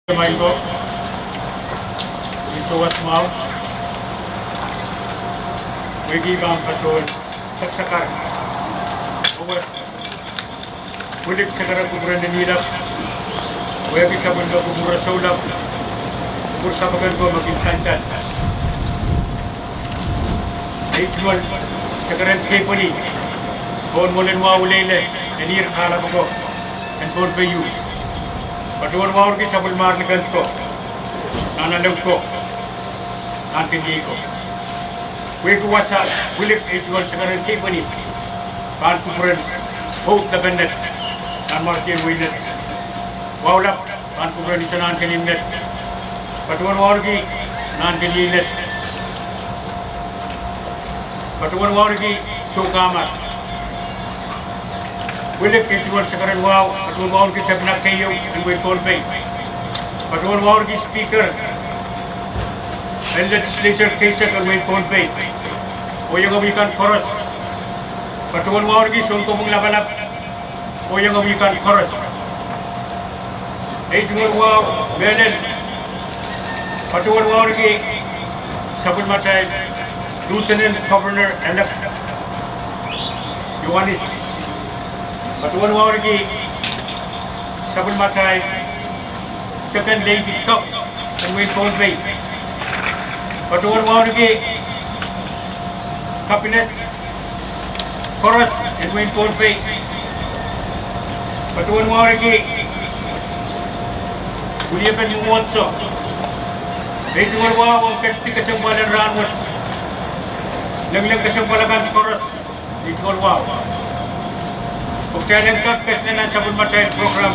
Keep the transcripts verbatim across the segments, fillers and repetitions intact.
Maing ko, I sohte mwahu pwehki I pahn patohwan sakasakar ewe wilik sekeren kupwuren Nihilap, pwehki sapwellime kupwure soulap, kupwur sapwokon ko me kin sansal. Eight one sekeren kepweni, pohn mwoalen wahu lelehn ihr kahlap ko en Pohnpei ieu. Patohwan wauneki sapwellimar likend ko, nanalek ko, nahnken iei ko. Pwehki wasa wilik eight one sekeren kepweni pahn kupwuren Pope Lepennet, Nanmwarkien Weinet. Wahu lap pahn kupwuren Unsanahnken Inlet. Patohwan wauneki nahnken iei Inlet. Patohwan wauneki Soukamat. Wilik eight one sekeren wahu, patohwan wauneki tepin keieu en wehin Pohnpei. Patohwan wauneki Speaker en Legislature keisek en wehin Pohnpei, oh iengewih kan koaros. Patohwan wauneki Sounkopwung Lapalap, oh iengewih kan koaros. Eight one wahu mehlel, patohwan wauneki sapwellimatail Lieutenant Governor-elect Ioanis. Patohwan wauneki sapwellimatail Second Lady Top en wehin Pohnpei. Patohwan wauneki Cabinet koaros en wehin Pohnpei. Patohwan wauneki weliepen mwomwohdiso. Eight one wahu ong ketidi kesempwal en rahnwet, lengileng kesempwal akan koaros. Eight one wahu. Pwe kitail en kak ketido nan sapwellimatail program,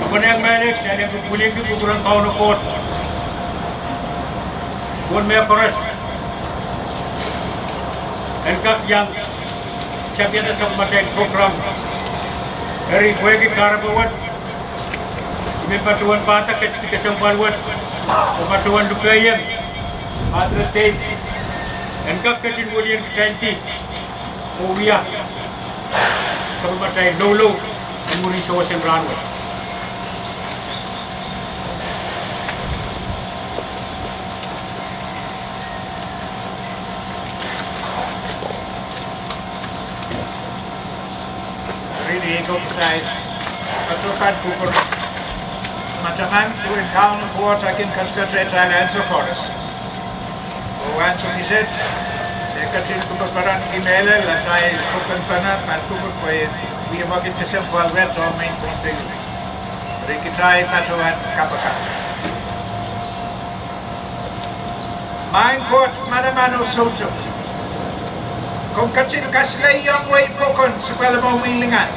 ahpw iang mehlel kitail en kupwurki kupwuren Kauno Koht pohn mehkoaros, en kak iang tapiada sapwellimatail program. Eri pwehki kahrepe wet, I men patohwan pahda ketidi kesempwal wet, oh patohwan lukehiong Padre David en kak ketin welien kitail di oh wia sapwellimatail loulou en mwurin sewese en rahnwet. Eri I men patohwan kupwur. Mataman, pwuhken Kauno Koht, I kin ketiket rehtail ansou koaros. Oh ansou kiset, I ketin kupwurperenki mehlel atail pwuhken pene pahn kupwur pwe wia mwekid kesempwal wet ong wehin Pohnpei. Eri kitail patohwan kapakap. Maing Koht manaman oh soutuk, komw ketin kasalehiong wehi pokon sapwellimomwi lingan,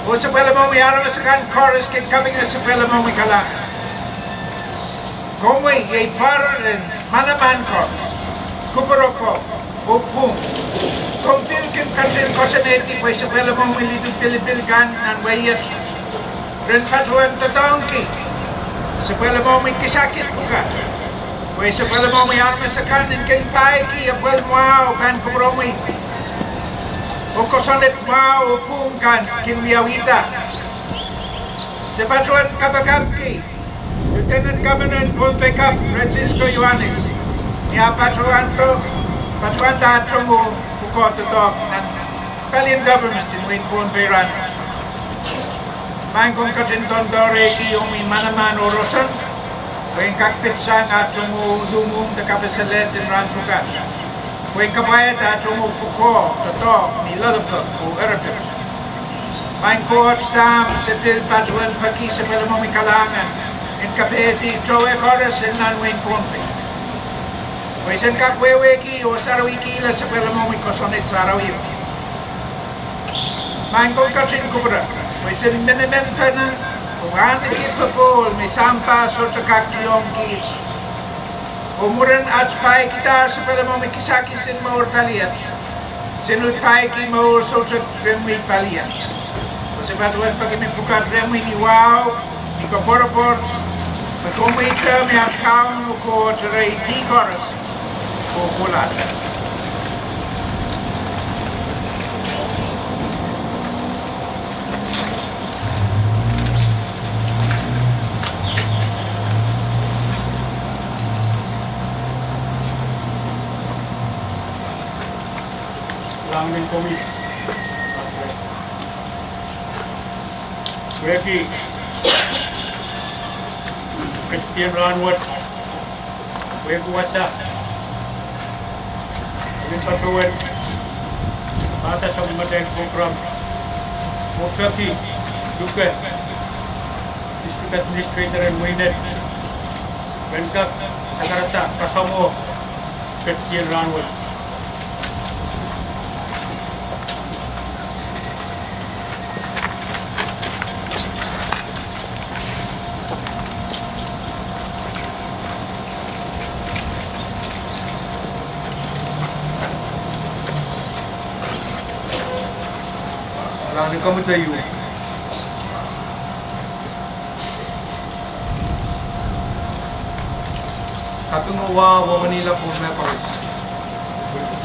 oh sapwellimomwi aramas akan koaros kin kapinga sapwellimomwi kalahngan. Komwi iei pwoaren manaman ko, kupwuro ko, oh pwung. Komw pil kin ketin koasoanehdi pwe sapwellimomwi lidu pilipil kan nan wehi et ren patohwan doadoahngki sapwellimomwi kisakis pwukat, pwe sapwellimomwi aramas akan en kin paieki apwal mwahu pahn kupwuromwi, oh kosonned mwahu oh pwung kan kin wiawihda. Se patohwan kapakapki Lieutenant Governor en Pohnpei kap, Francisco Ioanis, ni ah patohwanda tohn pwukoa doadoahk nan palien government en wehin Pohnpei rahnwet. Maing, komw ketin doadoahngki omwi manaman oh roson, pwe en kak pitsang ah tohn lumwuhmw de kapiselehd en rahn pwukat, pwe en kapwaiada tohn pwukoa doadoahk ni loalopwoat oh eripit. Maing Koht Sahm, se pil patohwan peki sapwellimomwi kalahngan en kapehdi towe koaros en nan wehin Pohnpei, pwe sen kak wehwehki oh sarawikihala sapwellimomwi kosonned sarawio. Maing, komw ketin kupwure pwe sen manaman pene oh ahneki popohl me sampah sohte kak kihong kiht, oh mwurin at paiekihda sapwellimomwi kisakis en mour paliet, sen uhd paieki mour soutuk rehmwi paliet. Oh se patohwan peki me pwukat rehmwi ni wahu, ni koapworopwor, me komwi te me at Kaun oh Koht, eri dih koaros oh kohla. Langin komwi. Pwehki ketidien rahnwet, pwehki wasa, I men patohwan pahda sapwellimatail program, oh peki Luke, District Administrator en Wenet, ren kak sakarada kasamwo ketidien rahnwet. Langin komwi. Kaping oh wahu wongenihla pwung me koaros.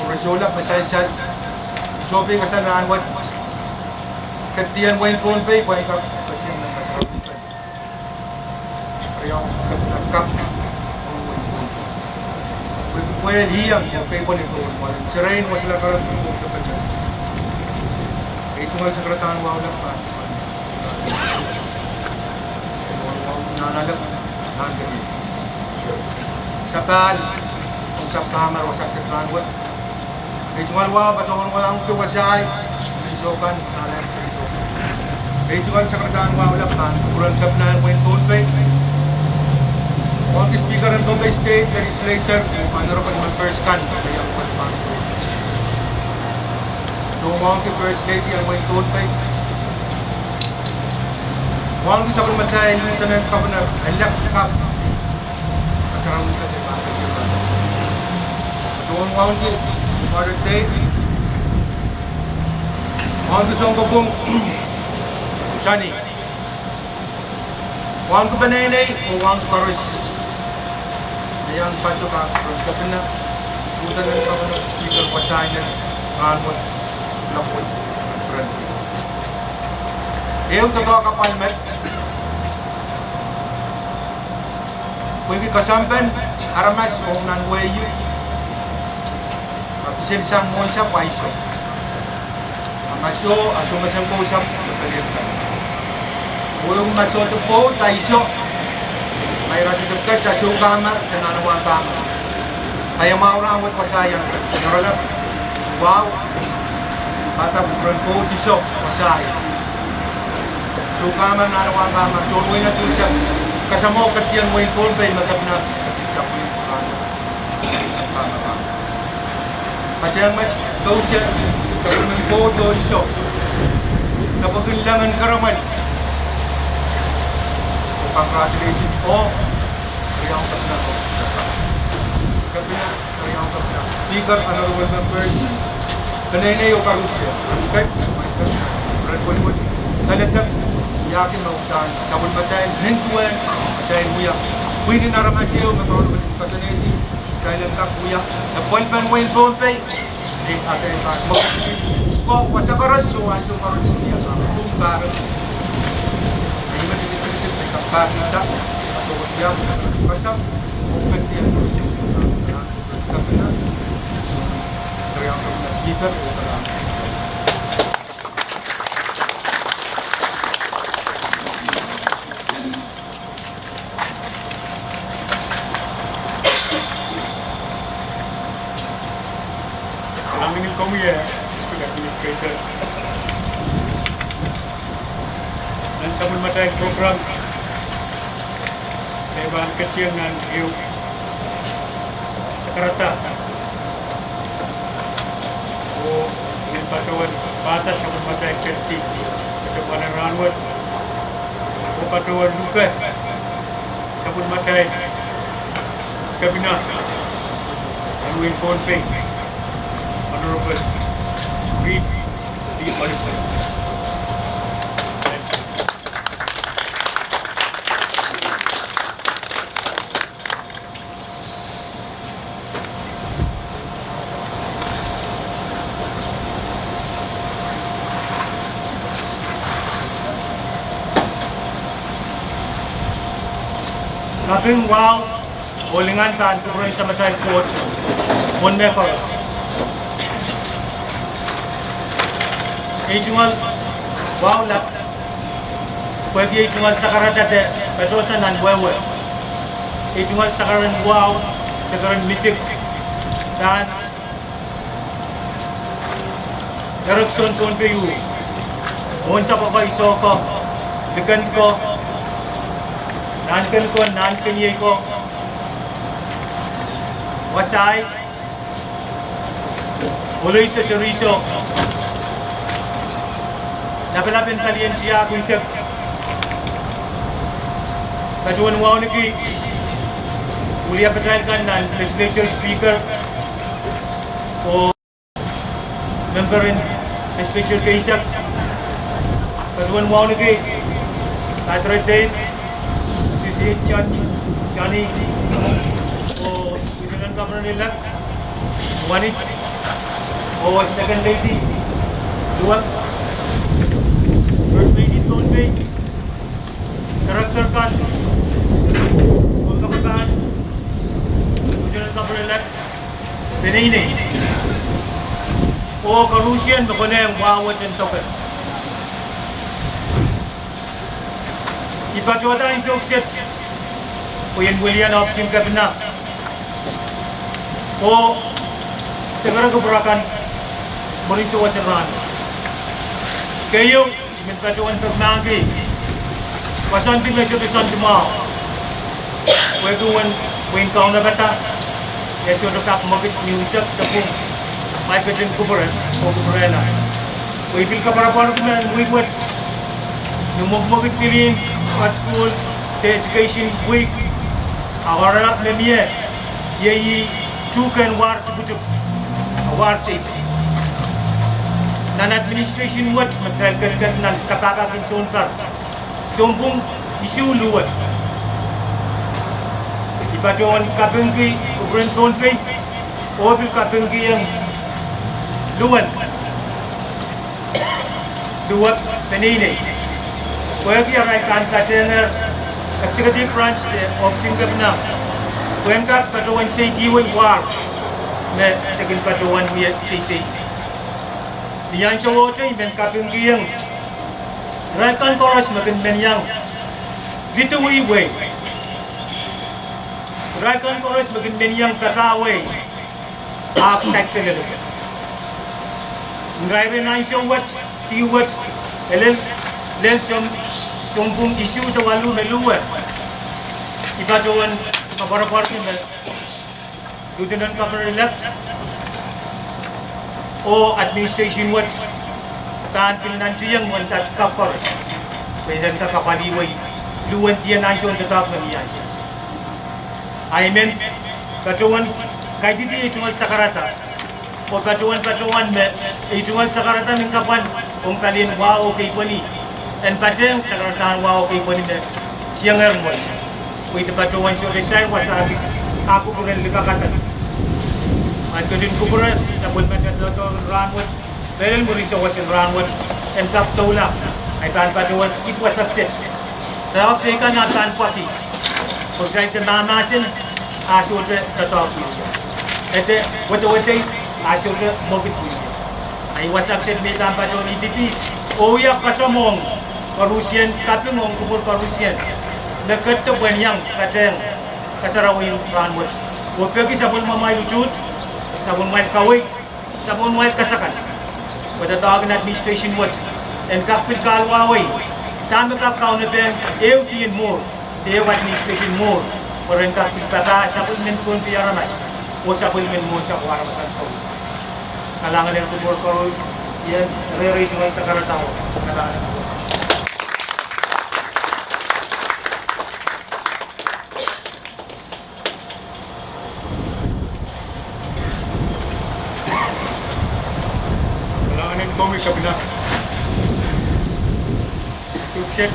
Pwehki souleng me sansal, I sohpeikasal rahnwet ketidien wehin Pohnpei pwe I kak ketidien nan kasarawi kan. Riau, kak, kak. Pwehki pwehl iang, oh kei pwehn ipon, pwehn serein wasa lakaran pwehki pwehki. Ei tungoal sakaradahn wahu lap pahn Sapahl, ong Sapdamar, wasa sehse rahnwet. Ei tungoal wahu patohwan wauneki wasahi, me sohkan, nahn seri sohkan. Ei tungoal sakaradahn wahu lap pahn kupwuren Kepina en wehin Pohnpei. Wauneki Speaker en Pohnpei State Legislature, Honorable Members kan, me iang pahn. Soh, wauneki First Lady en wehin Pohnpei. Wauneki sapwellimatail Lieutenant Governor elect kak. Kasarawi kan. Soh, wauneki Moderator. Wauneki Sounkopwung Johnny. Wauneki peneinei oh wauneki koaros me iang patohwan kupwuren Kepina, Lieutenant Governor, Speaker, wasaht en rahnwet, lapwet, ren. Ehu doadoahk apwal met, pwehki kesempwal en aramas ong nan wehi, ma pil sang mwohnsapw aiso. A ma soh, a soh me sang kousapw, me pelian kan. Oh ma soh de pwoud aiso, ma ira soh de ket, a soh kamar, de nan wahn kamar. Pwe ia mwahu rahnwet wasaht iang ket, norala, wahu, pahda kupwuren pwoud iso wasaht. Soh kamar, nan wahn kamar, tohn wehi nan tohn sahpw, kasamwo ketidien wehin Pohnpei me Kepina, Sapwellimatail Kepina. Patehng met kousapw, sapwellimen pwoud oh iso. Kapwukin langen karamwal. Oh congratulations, oh, riau Kepina, oh, Kepina, riau Kepina. Speaker, Honorable Members, peneinei oh koaros, ren kak, ren pwelipwel, saledek, iahki me uhdahn sapwellimatail nin duwen atail wia. Pwihn en aramas ehu me Honorable Representative, kitail en kak wia, e pwelpen wehin Pohnpei. Ni atail pahn mwo. Ko wasa koaros, oh ansou koaros, ia kak tung pahn. Ei me dikidikit, ei kak pahn nda, a soh wia, kasa, oh kak dia, Kepina, riau Kepina, Speaker, oh kak. Langin komwi, eh, District Administrator. Nan sapwellimatail program, e pahn ketieng nan ehu sakarada. Oh I men patohwan pahda sapwellimatail ketidien kesempwal en rahnwet. Oh patohwan luke sapwellimatail Kepina en wehin Pohnpei, Honorable Reed D. Oliver. Kaping, wahu oh lingan pahn kupwuren Samatail Koht mwohn mehkoaros. Ei tungoal wahu lap, pwehki ei tungoal sakarada de patohda nan wehwe. Ei tungoal sakaren wahu, sakaren misik, pahn ereksohn Pohnpei uh. Mwohnsapw ko, iso ko, liken ko, nahnken ko, nahnkeniei ko, wasaht, Oloiso, Seriso, lapalap en palien tiahk unsek, patohwan wauneki wiliapatail kan nan Legislature Speaker oh member en Legislature keisek, patohwan wauneki Padre Dave, Associate Judge Johnny, oh Lieutenant Governor-elect Wanis, oh Second Lady Luwak, First Lady Pohnpei, Director kan, oh Lieutenant Governor-elect peneinei, oh koarusie me konehng wahu wet en doke. I patohda ansou kiset pwe I en wilian ohpis en kepina oh sengere kupwur akan mwurin sewese rahn. Keieu, I men patohwan peki mahkki koasoandi me sohte soandi mwahu, pwehki uwen wehin kaunopada e sohte kak mwekid ni unsek de pwung, ma I ketin kupwure oh kupwurehla. Pwe I pil koapworopworki me week wet, ni mwekmwekid silihn, kasukuhl, de education week, a oaralap me mie, iei tuhkehn war tuputup, a war seisei. Nan administration wet me kitail ketiket nan kapakap en sounpar, sounpwung isuh luwe. I patohwan kapingki kupwuren Pohnpei oh pil kapingkihong Luwak, Luwak peneinei, pwehki arail pahn katehngehr executive branch de ohpis en kepina pwe en kak patohwan seikiwei war me se kin patohwan wie seisei. Ni ansowohte I men kapingkihong irail kan koaros me kin men iang Lidiwih wei, irail kan koaros me kin men iang Pekahwei, ahpw saikinte lelepe. Irail en ansou wet, dih wet, e lel, lel soun, sounpwung isuh de waluh me luwe. I patohwan koapworopworki me Lieutenant Governor-elect oh administration wet pahn pil nantihong uwen kat kapw koaros, pwe en kak apwalih wei luwen dih en ansoun doadoahk me mie ansou. A I men patohwan kaidehde ei tungoal sakarada, oh patohwan patohwan me ei tungoal sakarada men kapwal ong palien wahu oh keipweni, en patehng sakaradahn wahu oh keipweni me tiengehr mwo, pwe I de patohwan sohte sair wasa kis, a kupwuren likakada. Ma I ketin kupwure, sapwellimatail doadoahk en rahn wet, mehlel mwurin sewese rahn wet, en kak doula, a I pahn patohwan ipwsakiset. Doadoahk teikan a pahn pwakih, pwe kitail de mahmahsen a sohte doadoahk pwihn ie, e de wedewedei a sohte mwekid pwihn ie. A I wasa kiset me I pahn patohwan ididi oh wia kasamwohng koarusie, kaping ong kupwur koarusie me ketido pwehn iang patehng kasarawi en rahn wet, oh peki sapwellimamwail utuht, sapwellimamwail kaweid, sapwellimamwail kasakas, pwe doadoahk en administration wet en kak pil kahluwawei dahme kak kaunopehng ehu dih en mwuhr, ehu administration mwuhr, pwe ren kak pil papah sapwellimen Pohnpei aramas oh sapwellimen mwohnsapwo aramas akan. Kalahngan en kupwur koaros, ien rerei tungoal sakarada, kalahngan en kupwur. Kalahngan en komwi Kepina. Ansou kiset,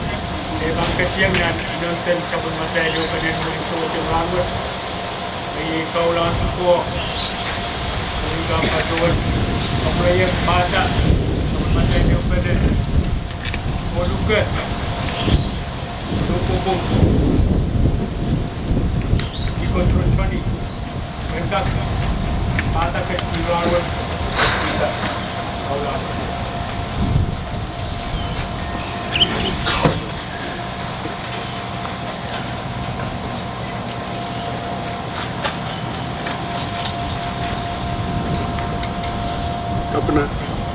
e pahn ketieng nan inenen sapwellimatail ehupenen mwurin sewese rahn wet, me I kaulahn ko, me I kak patohwan kapwureiong mahsen sapwellimatail ehupenen, Oluke, Oluke Pwung, Ikot Rohn Johnny, en kak mahsen ketin rahn wet, I kaulahn.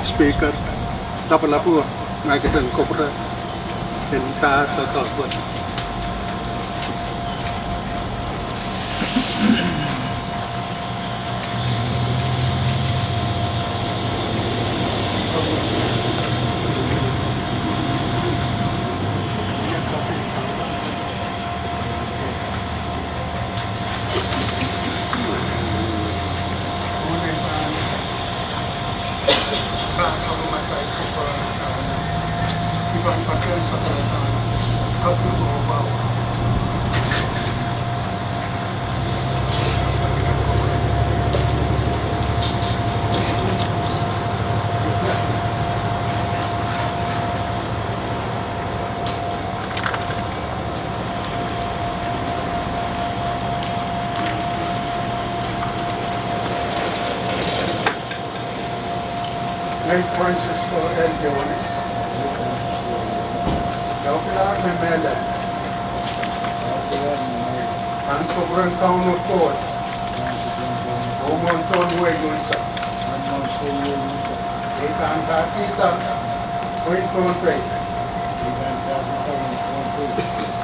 Speaker, lapalap oh ma kitail en kupwure en pahn doadoahk wet. Ngehi Francisco L. Ioanis, kaukilahr me mehlel, ahn kupwuren Kauno Koht oh mwohn tohn wehi unsek, iei pahn pahdihda wehin Pohnpei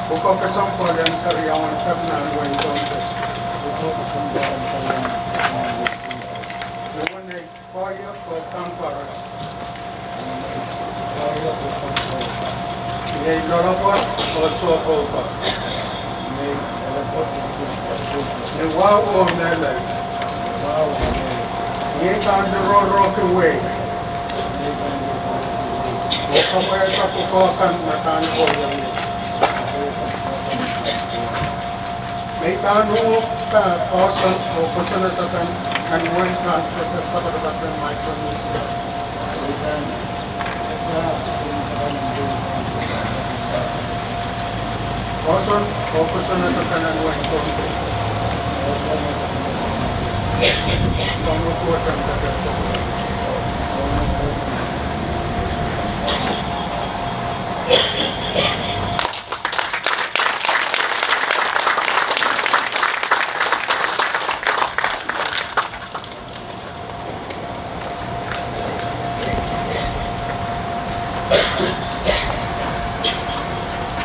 pwukoa kesempwal en keriaun kepina en wehin Pohnpei. Ewen nei koahiek oh pahn koaros, iei loalopwoat oh sohpeikan, ni wahu oh mehlel, iei pahn lurorohki wehi oh kamwehda pwukoa kan me pahn kohieng ie. Me I pahn uhwong pahn pwoson oh kosonned akan nan wehi pahn kosonned sapwellimen Micronesia. Pwoson oh kosonned akan nan wehi Pohnpei.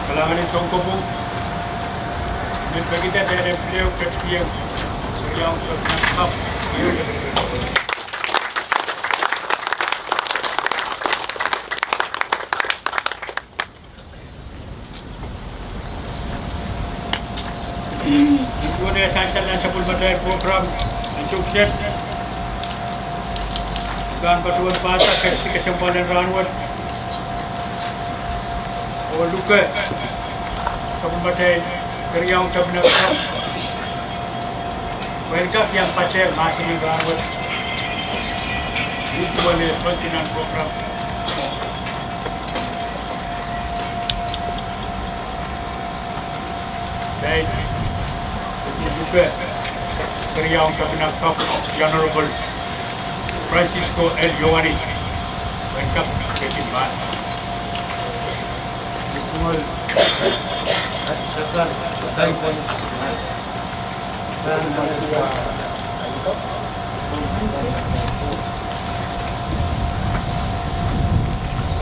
Kalahngan en Sounkopwung, ni pekida pehn pil ehu ketkihong keriaun kepina kapw. Nin duwen eh sansal nan sapwellimatail program en sousehd, I pahn patohwan pahda kei kesempwal en rahnwet oh luke sapwellimatail keriaun kepina kapw. Pwehn kak iang patehl mahsen en rahnwet nin duwen eh soandi nan program. Pil luke keriaun kepina kapw, The Honorable Francisco L. Ioanis, pwehn kak ketin mahsen.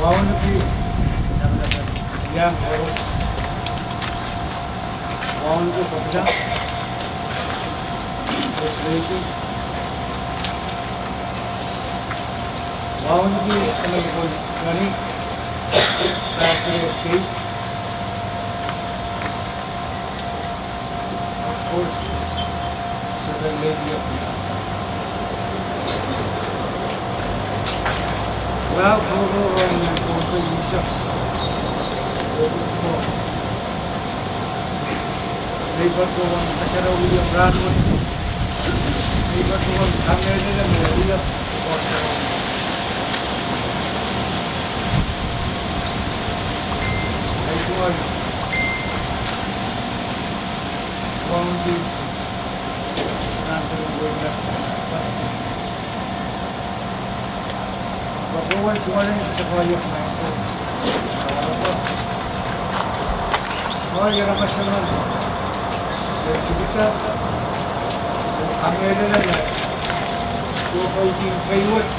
Wauneki, iang koaros. Wauneki Kepina, First Lady. Wauneki Honorable Johnny, Pastor of Faith. Of course, Second Lady of Myanmar. Wahu tohrohr ong Pohnpei Bishop. Mehn patohwan kasarawi rahnwet. Mehn patohwan kamehlele me wia. Ahi duwen Wauneki, nan pil wehla. Patohwan tungoalenki koahiek me I pahn koahiek aramas emen me tikida oh kamehlele me sohpeikin keieu wet.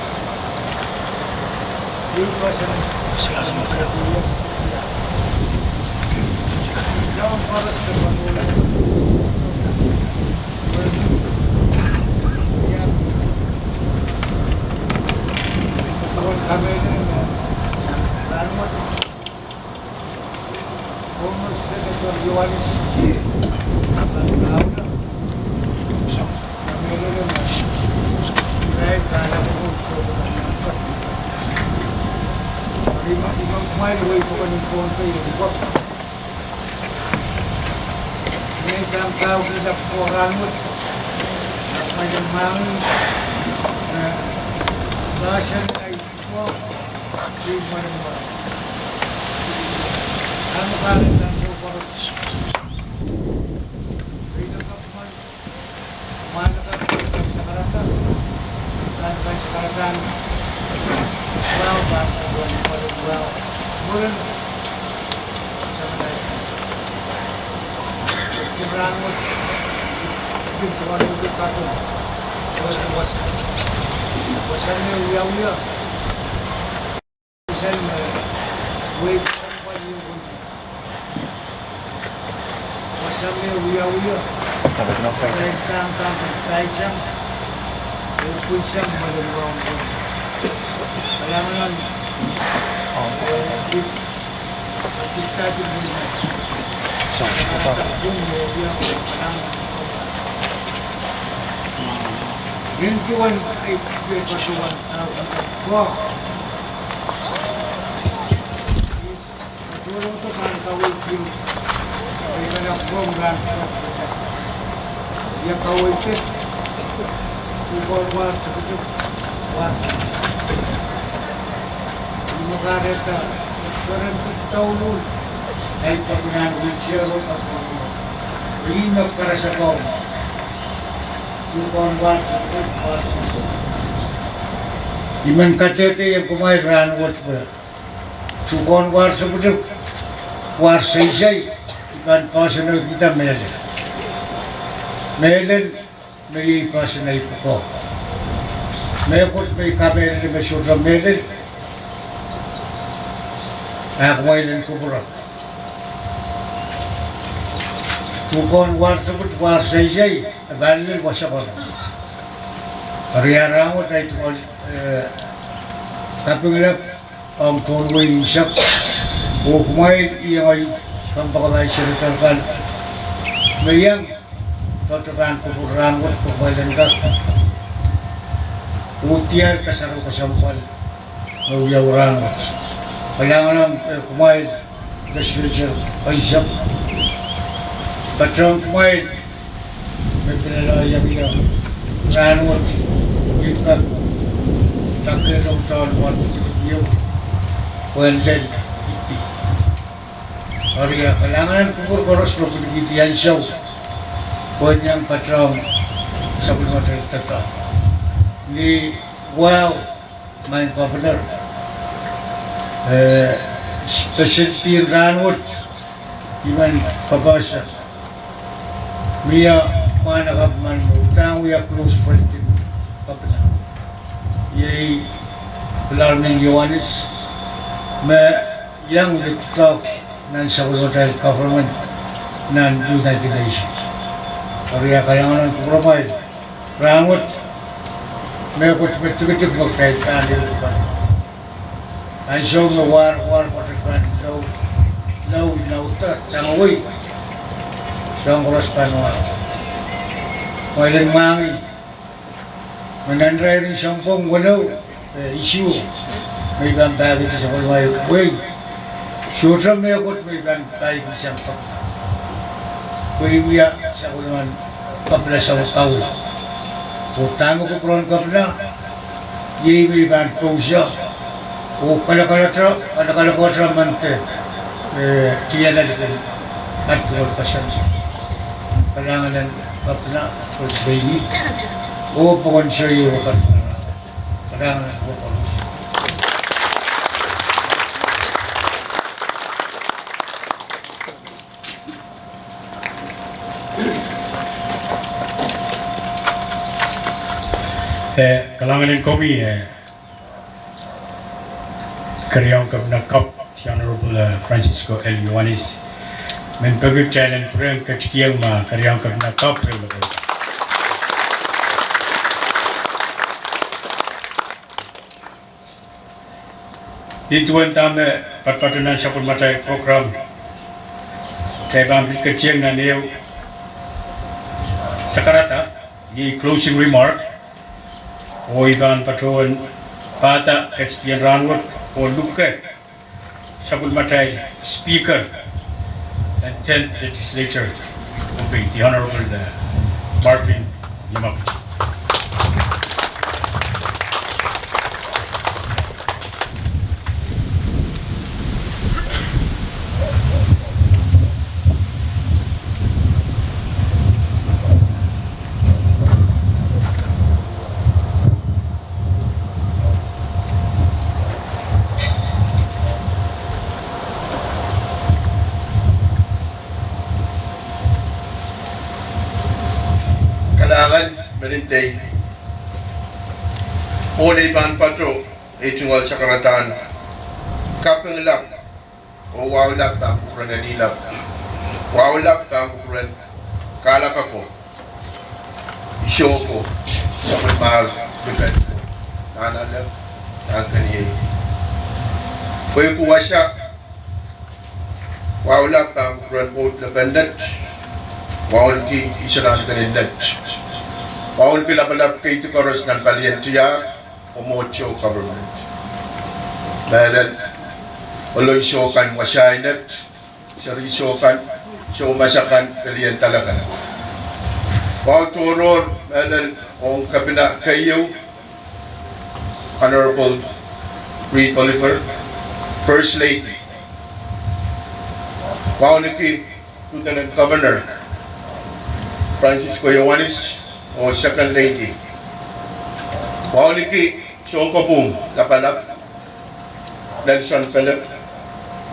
I men kadehdehiong kumwail rahnwet pwe tuhkehn war sukutuk, war seisei, I pahn poahsoanehkihda mehlel. Mehlel me iei poahsoan ahi pwukoa. Mehkot me I kamehlele me sohte mehlel, a kumwail en kupwure. Tuhkehn war sukutuk, war seisei, e pahn lel wasa koaros. Eri rahnwet ahi tungoal, eh, kapinga ong tohn wehi unsek, oh kumwail iang ahi kompoakepahi senator kan me iang tohto pahn kupwur rahnwet, kumwail en kak uhdiahr kasarawi kesempwal me wiawi rahnwet. Kalahngan ong, eh, kumwail legislature eisek, patohwan kumwail me pilala iang ie rahnwet, pwe I pahn kakehlong tohn war sukutuk ieu, pwehn lel idi. Eri kalahngan kupwur koaros me pwilikihdi ansou pwehn iang patohwan sapwellimatail doadoahk. Ni wahu, maing Governor, eh, special din rahnwet, I men papahsa, mie mwahnakapw men me uhdahn wia close friend en Kepina, iei Pilarming Iohannis, me iang lel doadoahk nan sapwellimatail government nan United Nations. Eri kalahngan en kupwuramwail rahnwet, mehkot me tikitik me kitail pahn lel kan. Ansou me war, war pwoatet pahn lou, lou, lou, tangawei, soahng koaros pahn wa. Kumwail en mwahngih me nan irair en sounpwong weneu, eh, issue me I pahn paikihdi sapwellimatail wehi, sohte mehkot me I pahn paikihdi sang Kepina. Pwe I wia sapwellimen Kepina sang kawei. Oh dahme kupwuren Kepina, iei me I pahn pousehla, oh kalokalote, kalokalote mante, eh, tiahk likin at tungoal koasoandi. Kalahngan en Kepina, First Lady, oh pokon soh ieu. Kalahngan en kupwur. Eh, kalahngan en komwi, eh, Keriaun Kepina Kapw, the Honorable, uh, Francisco L. Ioanis. Men peki kitail en pwurehng ketikihong ma Keriaun Kepina Kapw pil Nin duwen dahme patpato nan sapwellimatail program, kitail pahn pil ketikihong nan ehu sakarada, iei closing remark, oh I pahn patohwan pahda ketikihong rahnwet oh luke sapwellimatail Speaker en tenth Legislature, the Honorable, uh, Marvin Yemakuchi. Kalahngan, Meninda. Mwohn ei pahn patoh ei tungoal sakaradahn kaping lap oh wahu lap pahn kupwuren eni lap. Wahu lap pahn kupwuren kahlap ako, iso ako, sapwellimatail lipen ko, nan ale, nan keniei. Pwehki wasa, wahu lap pahn kupwuren mwohd lepin Net, wauneki isohn kenen Net, wauneki lapalap keidi koaros nan palien tiahk oh mwohd sou government. Mehlel, olo iso kan wasahi Net, seri iso kan, sou masak kan, pelien dahla kan. Wahu tohrohr mehlel ong Kepina keieu, Honorable Reed Oliver, First Lady. Wauneki Lieutenant Governor Francisco Ioanis oh Second Lady. Wauneki sounkopwung lapalap Nelson Philip,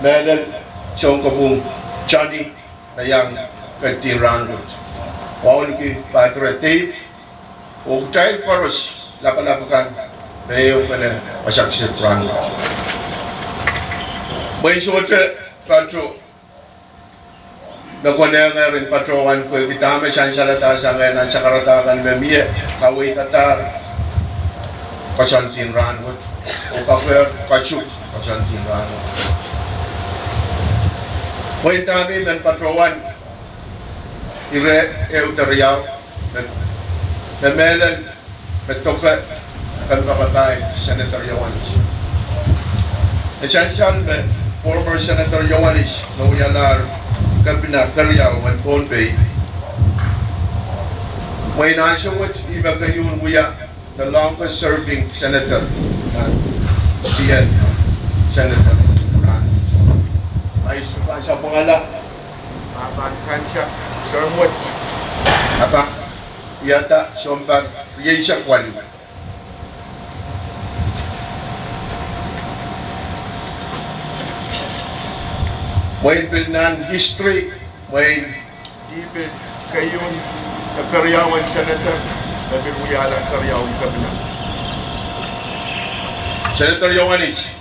mehlel sounkopwung Johnny me iang ketin rahnwet. Wauneki Padre Dave oh kitail koaros lapalap akan me ehupene wasa kiset rahnwet. Mwein sohte patoh me konehng en patohwan pwehki dahme sansalada sang nan sakarada kan me mie, kaweidadahr koasoandi en rahnwet oh kakehr kasuk koasoandi en rahnwet. Mwein dahme I men patohwan ire ehu de riau, me, me mehlel me doke kempoakepahi Senator Ioanis. E sansal me former Senator Ioanis me wialahr Kepina keriau en Pohnpei, mwein ansou wet ih me keieu wia the longest serving senator nan tien senator. Ahpw I sohte pahn sapwungala, pahn kansa term wet, ahpw wiahda sounpar rieisek waluh. Mwein pil nan history, mwein ih pil keieun me keriaun senator me pil wiahla keriaun kepina. Senator Ioanis,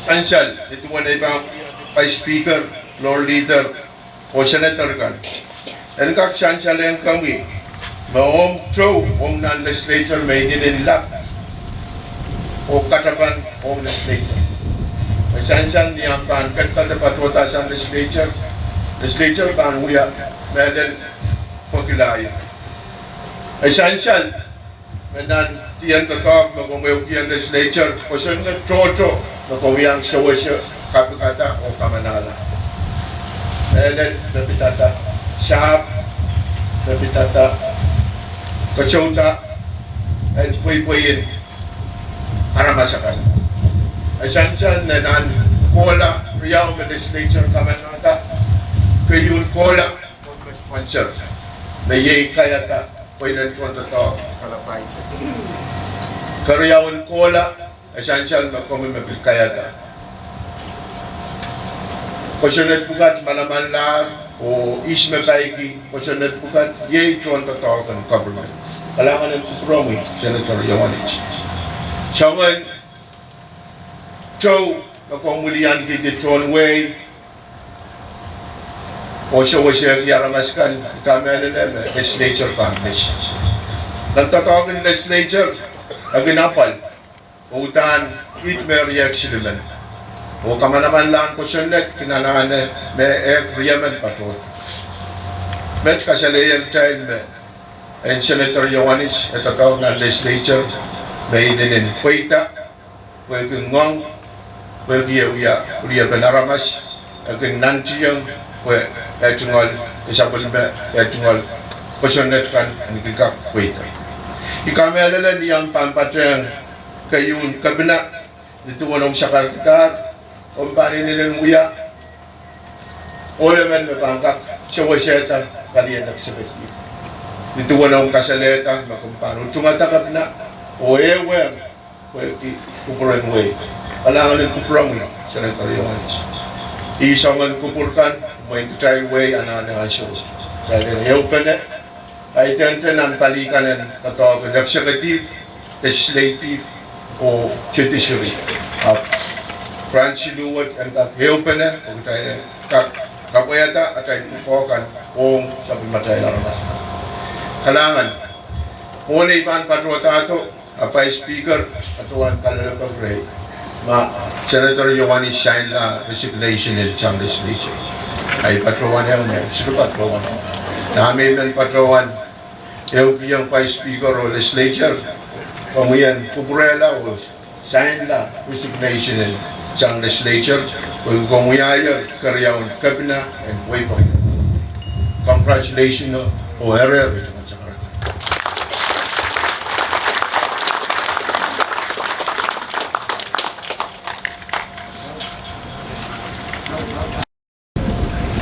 ansal, nin duwen ei pahn Vice Speaker, Floor Leader, oh senator kan, en kak sansalehng komwi me omw tou ong nan legislature me inenen lap oh katapan ong legislature. E sansal ni omw pahn ketiket patohda sang legislature, legislature pahn wia mehlel pwekila ie. E sansal me nan tien doadoahk me komw ehukihong legislature, kosonned tohto me komw iang sewese, kapikada oh kamanahla. Mehlel me pidada sahpw, me pidada kosouda en pweipweien aramas akan. E sansal me nan kohla riau me legislature kamanahda, keieun kohla sponsor, me iei kaiada pweinen tohndoadoahk. Keriaun kohla, e sansal me komwi me pil kaiada. Kosonned pwukat, manamanlahr oh ihs me kaiki kosonned pwukat, iei tohndoadoahk en government. Kalahngan en kupwuromwi, Senator Ioanis. Soangen Tou, me komw wiliankihdi tohn wehi, oh sewesehki aramas kan, I kamehlele me legislature pahn pid. Nan doadoahk en legislature, e kin apwal, oh uhdahn ihte me riehk silimen. Oh kamanamanlahn kosonned kin anahne me ehk riemen patohdo. Met kasalehiong kitail me en Senator Iohannis e doadoahk nan legislature me inenen pweida, pwehki ngoang, pwehki e wia, wiepen aramas, e kin nantihong, pwe e tungoal, e sapwellime, e tungoal kosonned kan en kin kak pweida. I kamehlele ni omw pahn patehng keieun kepina, ni duwen omw sakarkihdahr, omw pahn inenen wia ohl emen me pahn kak sewesehda palien executive. Ni duwen omw kasalehda me komw pahn utungada kepina, oh ehuong pwehki kupwuren wehi. Kalahngan en kupwuromwi, Senator Iohannis. Ih soangen kupwur kan, mwein kitail wehi anahne ansou. Kitail en ehupene, kaidehn nan pali kan en doadoahk en executive, legislative, oh judiciary. Ahpw branch siluh wet en kak ehupene, oh kitail en kak kapwaiada atail pwukoa kan ong sapwellimatail aramas. Kalahngan. Mwohn ei pahn patohdahdo, a Vice Speaker, patohwan kalelapak rehi ma Senator Iohannis sainla resignation en sang legislature. Ahi patohwan ehu me, sohte patohwan. Dahme I men patohwan ehukihong Vice Speaker oh legislature, komwi en kupwurehla oh sainla resignation en sang legislature, pwe komwi ahi keriaun kepina en wehi Pohnpei. Congratulations oh, oh eri eri.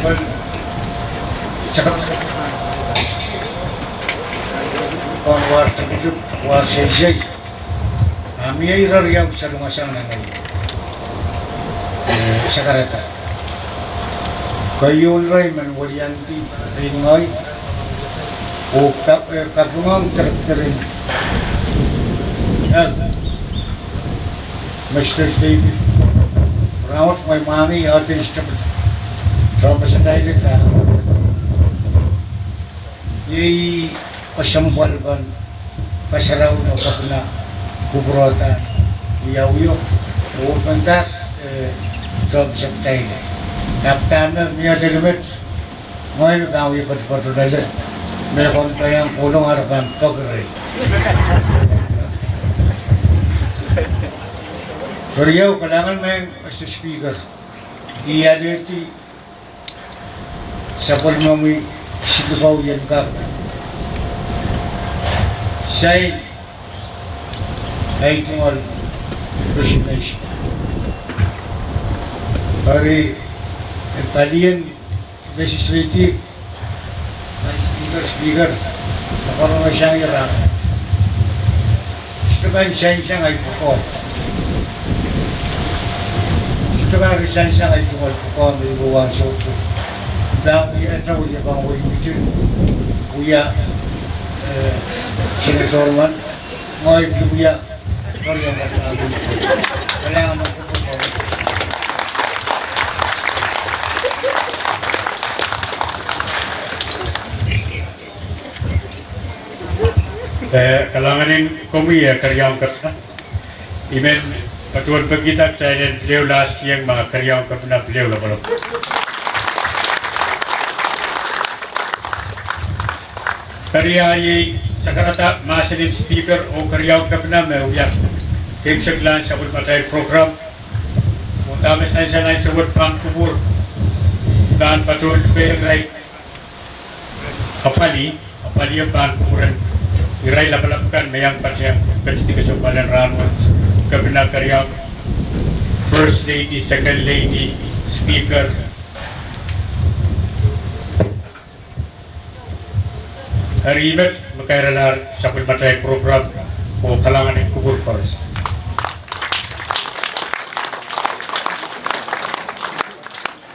Well, saka, pahn war tepitep, war seisei. A mie ire riau salongasang nan ei, eh, sakarada. Keieun irail men weliandi pein ngehi, oh ka, eh, kapinga direktorin health, Mister David Brown, me mwahngih Audit Department, Trompesadailet. Iei kesempwal pahn kasarawi me kepina kupwurehda wiawi oh pahn das, eh, Trompesadailet. Ahpw dahme mie lel met, ngehi me pahn wie patopato lel, me komw pahn iang kolong ara pahn pekirei. Keriau, kalahngan mehn Mister Speaker. I alehdi sapwellimomwi silikau ien kak sain ei tungoal resignation. Eri, eh, palien legislative, Speaker, Speaker, me pahn rong sang ira. Sohte pahn sainsang ahi pwukoa. Sohte pahn re sainsang ahi tungoal pwukoa me I wahn soutuk. Pahn wia, e tau wia pahn wia mitin, wia, eh, Senator Orman, ngehi pil wia. Eh, kalahngan en komwi, eh, keriaun kepina. I men patohwan pekihda kitail en pil ehu laskieng ma keriaun kepina pil ehu lopalop. Eri iei sakarada mahsen en Speaker oh keriaun kepina me wia keimwseklahn sapwellimatail program. Oh dahme sansal ansou wet pahn kupwur, I pahn patohwan peik irail apwalih, apwalih pahn kupwuren irail lapalap kan me iang patehng petsidi kesempwal en rahnwet, kepina, keriaun First Lady, Second Lady, Speaker. Eri met me kairalahr sapwellimatail program oh kalahngan en kupwur koaros.